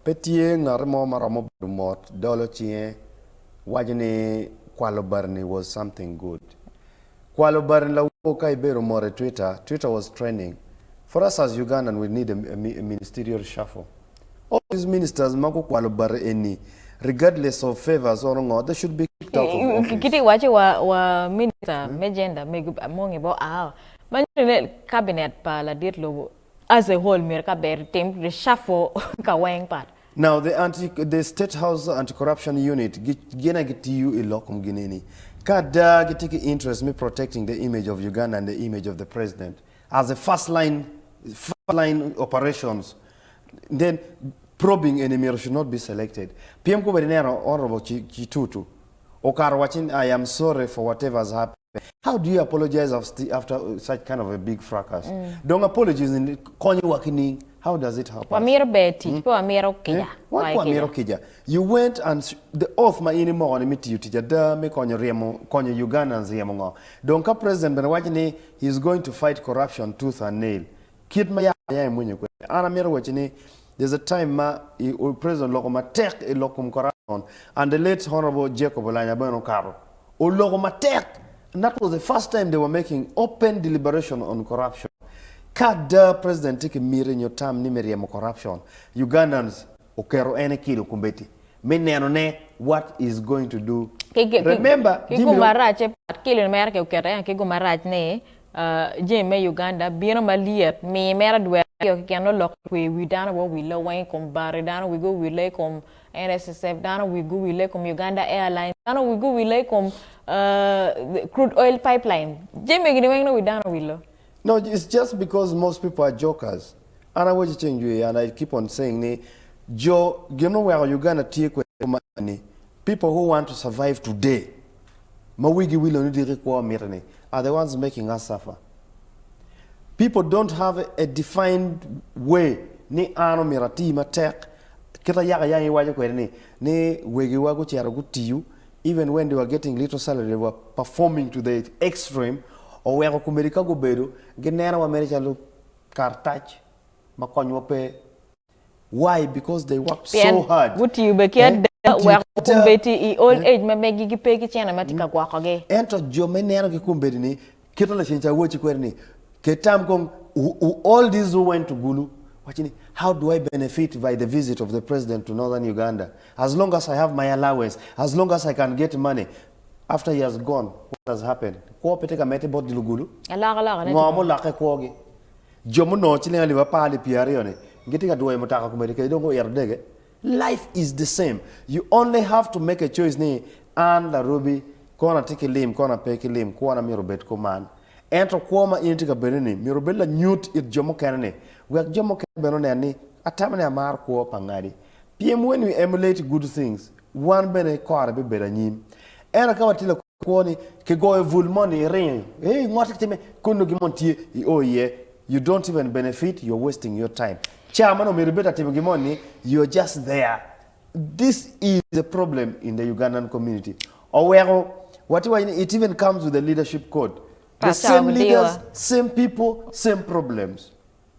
Pe tye ngati mo ma romo bedo mot dolo cinge waco ni kwalo bari-ni was something good. Kwalo bari lawor ka ibedo mot i Twitter, Twitter was trending. For us as Ugandan we need a, a, a ministerial shuffle. All these ministers ma gukwalo bari eni regardless of favors or ngo, they should be kicked out of office. Kiti waco wa, wa minister me gender mego Amongi bo aa ma nyuto ni cabinet pa ladit lobo as a whole myero ka ber tim reshuffle ka weng pat. Now the anti the state house anti corruption unit gi gin aye gitiyo i lok kom gin eni. Ka ada gitye ki interest me protecting the image of Uganda and the image of the president as a first line first line operations then probing eni myero should not be selected. Pyem kobedi ineno honourable Kitutu okato waci ni I am sorry for whatever has happened. How do you apologize after such kind of a big fracas? Dong apologies ni konyo wa ki ning? How does it help us? Wamito ber tic, pe wamito kica. Wan pe wamito kica. You went and the oath ma in imoko ni me tiyo tic ada me konyo ryemo, konyo Ugandans ryemo ngo? Dong ka president bene waco ni he is going to fight corruption tooth and nail, kit ma yat aye imwonyo kwede. An amito waci ni there's a time ma president oloko matek i lok kom corruption and the late honorable Jacob Olanya bene okato. Oloko matek and that was the first time they were making open deliberation on corruption. Ka ada president tye ki miti nyo tam ni me ryemo corruption, Ugandans oketo en i kilo kombeddi me neno ne what is going to do. Remember Ki gum marac-ce pat kilo mere ki oketo en ki gum marac ni jami me Uganda bino malyet mi mere dwer aryo keken nongo lok kwe wi dano wa owille weng i kom bari dano wigi owille i kom NSSF dano wigi owille i kom Uganda Airlines dano wigi owille i kom crude oil pipeline jami gini weng nongo wi dano owillo. No, it's just because most people are jokers. An awaco ceng jwi and I keep on saying ni jo gin oweko Uganda tye kwede kuman ni people who want to survive today ma wigi wilo ni diki kwo mite ni are the ones making us suffer. People don't have a defined way ni an omyero ati matek kita yaka yang iwaco kwede ni ni wegiwa gucito gutiyo even when they were getting little salary they were performing to the extreme oweko komedi ka gubedo ginenowa mere calo karatac ma konywa pe why because they worked so hard Pien gutiyo bene ki eh, ada gutiyo weko ki ada kombeddi i old age ma megi gipe ki cene ma tye ka gwokogi. Ento jo ma ineno ki kombeddi ni kit ma lacen ca awaci kwede ni ket tam kong all these who went to Gulu waci ni how do I benefit by the visit of the president to northern Uganda as long as I have my allowance as long as I can get money after he has gone what has happened kwo pe tye ka medde bot lugulu Alokaloka ne ngo tye mulokke kwogi jo munongo ciling alip apar alip pyeraryo ni gitye ka dwoyo mutoka komedi kadi dong guito dege Life is the same you only have to make a choice ni an Larubi kono atye ki lim kono ape ki lim kwona myero obed kuman ento kwo ma in itye ka bedo ni myero obed lanyut it jo mukene ni wek jo mukene bene onen ni atamo ni amaro kwo pa ngadi pien when we emulate good things wan bene kore bibedo anyim ento ka watye lakwo ni kigoyo bul moni iringo hey ngot kitime kono gin moni tye io iye You don't even benefit, you're wasting your time. Ca ma nongo myero ibed ka timo gin moni, you're just there. This is the problem in the Ugandan community. Oweko watye waco ni it even comes with a leadership code. The Paca same odiwa. leaders, same people, same problems.